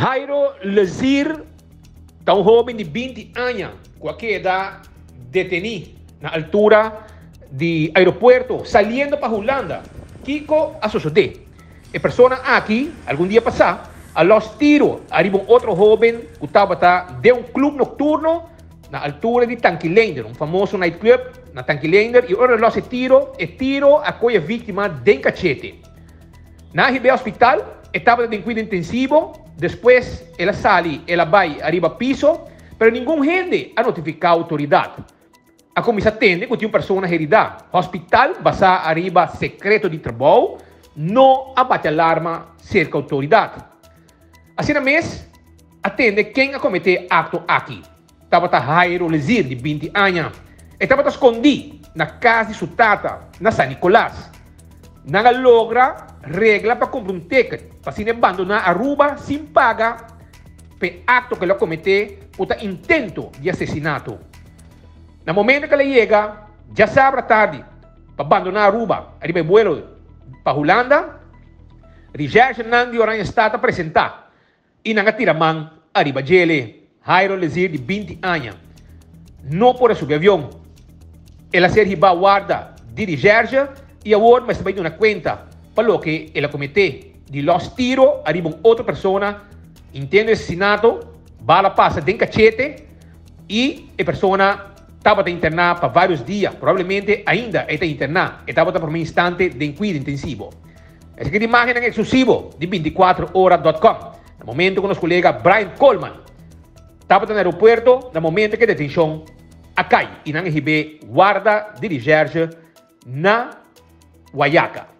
Jairo Lezier ta un hoben di 20 aña ku a keda detení na altura di aeropuerto saliendo pa Hulanda. Kiko a sosodé? E persona aki algun dia pasá a lòs tiro ariba un otro hoben ku tabata den un club nocturno na altura di Tankileinder, un famoso nightclub na Tankileinder, i ora el lòs e tiro, e tiro a koe e víktima den kachete. Na hib'é hospital, e tabata den kuido intensivo, despues el a sali el a bai ariba piso, pero ningun hende a notifiká outoridat. A kuminsá tende ku tin un persona heridá. Hospital, basá ariba sekreto di trabou, no a bati alarma serka outoridat. Asina mes, a tende ken a kometé e akto aki. Tabata Jairo Lezier di 20 aña. E tabata skondí na kas di su tata na San Nicolas. Nan a logra regla pa kumpra un ticket pa asina e bandoná Aruba sin paga p'e akto ku el a kometé ku ta intento di asesinato. Na momento ku el a yega djasabra tardi pa bandoná Aruba riba e buelo pa Hulanda, Recherchenan di Oranjestad a presentá i nan a tira man ariba djele. Jairo Lezier di 20 aña no por a subi avion. El a ser hibá warda di recherche i awor mester bai duna kuenta pa loke el a kometé di lòs tiro ariba un otro persona, intento di asesinato, bala pasa den kachete i e persona tabata interná pa vários dia, probablemente ainda e ta interná, e tabata promé instante den kuido intensivo. Esaki ta imágennan eksklusivo di 24ora dòt kòm na momento ku nos kolega Brian Coleman tabata na aeropuerto na momento ku e detenshon a kai i nan a hib'é warda di recherche na Guayaca.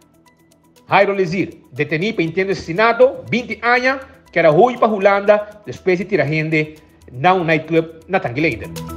Jairo Lezier, detení pa intento di asesinato, 20 aña, keda hui pa Hulanda despues di tira hende na un nightclub na Tangileider.